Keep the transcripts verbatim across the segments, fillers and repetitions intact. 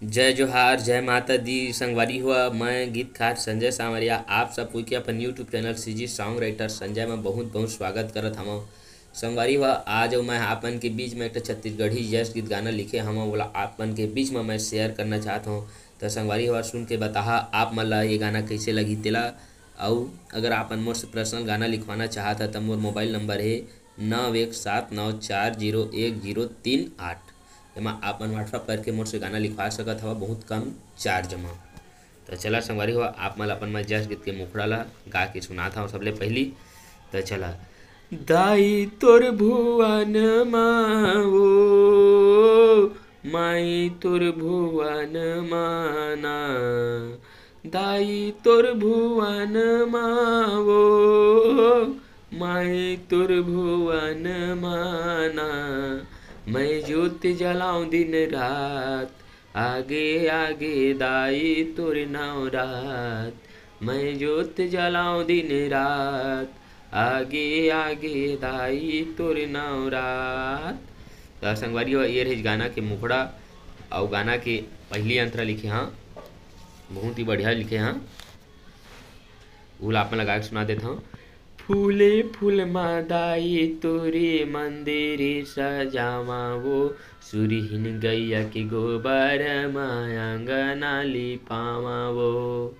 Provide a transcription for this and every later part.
जय जोहार, जय माता दी। संगवारी हो, मैं गीतकार संजय सांवरिया आप सब कोई के अपन YouTube channel CG Song Writer Sanjay में बहुत बहुत स्वागत करत हवं। संगवारी हो, आज मैं आप मन के बीच में एक ठो छत्तीसगढ़ी जैस गीत गाना लिखे हवं, ओला आप मन के बीच में मैं शेयर करना चाहत हवं। त संगवारी हो, सुन के बताहा आप मन ला ये गाना कैसे लगही तेला। अउ अगर आप मन मोर से पर्सनल गाना लिखवाना चाहत ह त मोर मोबाइल नंबर हे नौ एक सात नौ चार जीरो एक जीरो तीन आठ। एमा आप मन WhatsApp करके मोर से गाना लिखवा सकत हव, बहुत कम चार्ज म। त चला संगवारी हो, आप मन ल अपन मैं जैस गीत के मुखड़ा ला गा के सुनात हव सबले पहिली। त चला। दाई तोर भुवन मा वो, माई तोर भुवन मा ना। दाई तोर भुवन मा वो, माई तोर भुवन मा ना। मैं जोत जलाऊं दिन रात, आगे आगे दाई तोर नवरात। मैं जोत जलाऊं दिन रात, आगे आगे दाई तोर नवरात। त संगवारी हो, ये रहिस गाना के मुखड़ा। अउ गाना के पहिली अंतरा लिखे हंव, बहुत ही बढ़िया लिखे हंव, उला आप मन ला गा के सुना देत हंव। फूले फूल मा दाई तोरे मंदिर सजावा वो, सुरहीन गैया के गोबर मा अंगना लिपावा वो।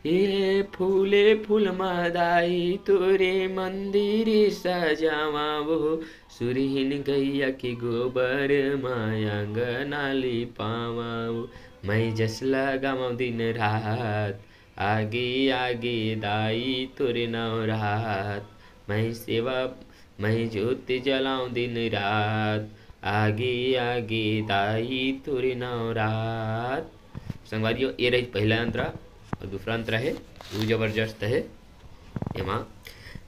ए फूले फूल मा दाई तोरे मंदिर सजावा वो, सुरहीन गैया के गोबर मा अंगना लिपावा वो। मैं जस लगावं दिन रात, आगे आगे दाई तोर नवरात। मैं सेवा, मैं जोत जलाऊं दिन रात, आगे आगे दाई तोर नवरात। संगवारी हो, ये रहिस पहिला अंतरा अउ दूसरा अंतरा हे, वो जबरदस्त हे। एमा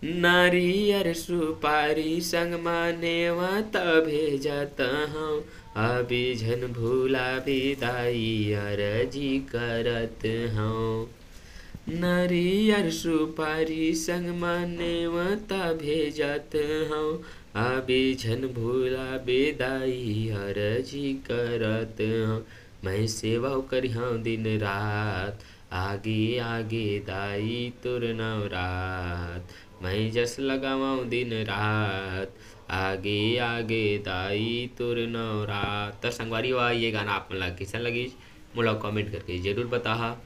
नारियर सुपारी संग मा नेवता भेजत हंव, अभी झन भुलाबे दाई अरजी करत हंव। नारियर सुपारी संग मा नेवता भेजत हंव, अभी झन भुलाबे दाई अरजी करत हंव। मैं सेवा करिहंव दिन रात, आगे आगे दाई तोर नवरात। मैं जस लगावं दिन रात, आगे आगे दाई तोर नवरात। त संगवारी हो, ये गाना आप मन ला कइसन लगिस, मोला कमेंट करके जरूर बताहा।